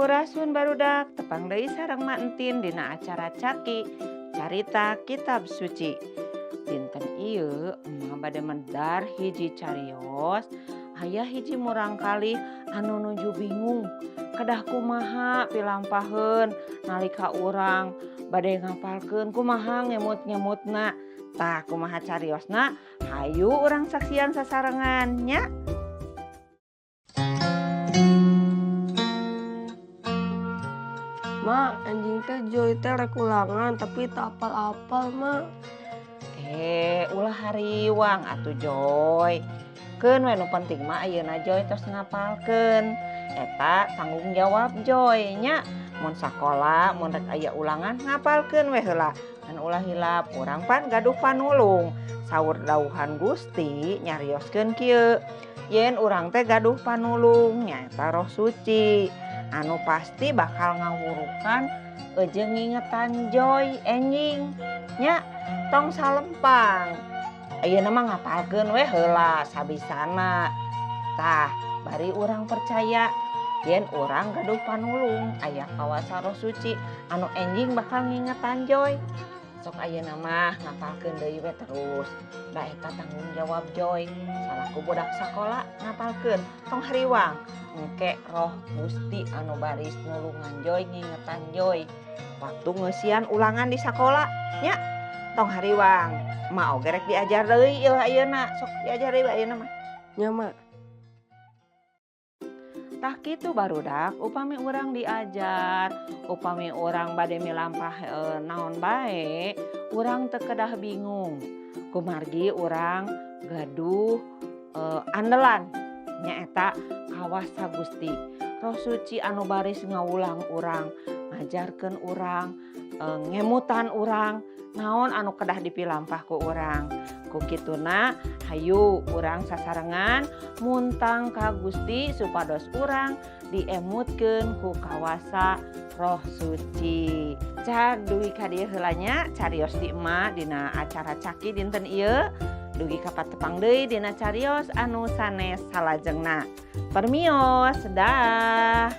Sampurasun, barudak. Tepang deui sareng Mak Entin dina acara Caki, Carita Kitab Suci. Dinten ieu Emak bade medar hiji carios, aya hiji murangkalih anu nuju bingung kedah kumaha pilampaheun nalika urang bade ngapalkeun, kumaha ngemut-ngemutna. Tah, kumaha cariosna? Hayu urang saksian sasarengan nya. Ma, anjing teh Joy teh rek ulangan, tapi tak apal-apal, Ma. Eh, ulah hariwang atuh, Joy. Keun we, nu penting mah ayeuna Joy tos ngapalkeun. Eta tanggung jawab Joy nya. Mun sakola, mun rek aya ulangan, ngapalkeun we heula. Ngan ulah hilap, urang pan gaduh panulung. Saur dawuhan Gusti nyarioskeun kieu. Yen urang teh gaduh panulung nyaeta Roh Suci anu pasti bakal ngawurukan jeung ngingetan Joy enjing nya. Tong salempang, ayeuna mah ngapalkeun we heula sabisana. Tah, bari urang percaya yen urang gaduh panulung, aya kawasa Roh Suci anu enjing bakal ngingetan Joy. Sok, ayeuna mah ngapalkeun deui we terus da eta tanggung jawab Joy salaku budak sakola. Ngapalkeun, tong hariwang. Engke Roh Gusti anu baris nulungan Joy, ngingetan Joy waktu ngeusian ulangan di sakola nya. Tong hariwang. Emak oge rek diajar deui ieu ayeuna. Sok, diajar deui ayeuna mah. Nya, Ma. Tah, kitu, barudak. Upami urang diajar, upami urang bade milampah naon bae, urang teu kedah bingung kumargi urang gaduh andelan, nyaeta kawasa Gusti Roh Suci anu baris ngawulang urang, ngajarkeun urang, ngemutan urang naon anu kedah dipilampah ku urang. Ku kituna, hayu urang sasarengan muntang ka Gusti supados urang diemutkeun ku kawasa Roh Suci. Cag dugi ka dieu heula nya carios di emak dina acara Caki dinten ieu. Dugi ka patepang deui dina carios anu sanes salajengna. Permios, dah.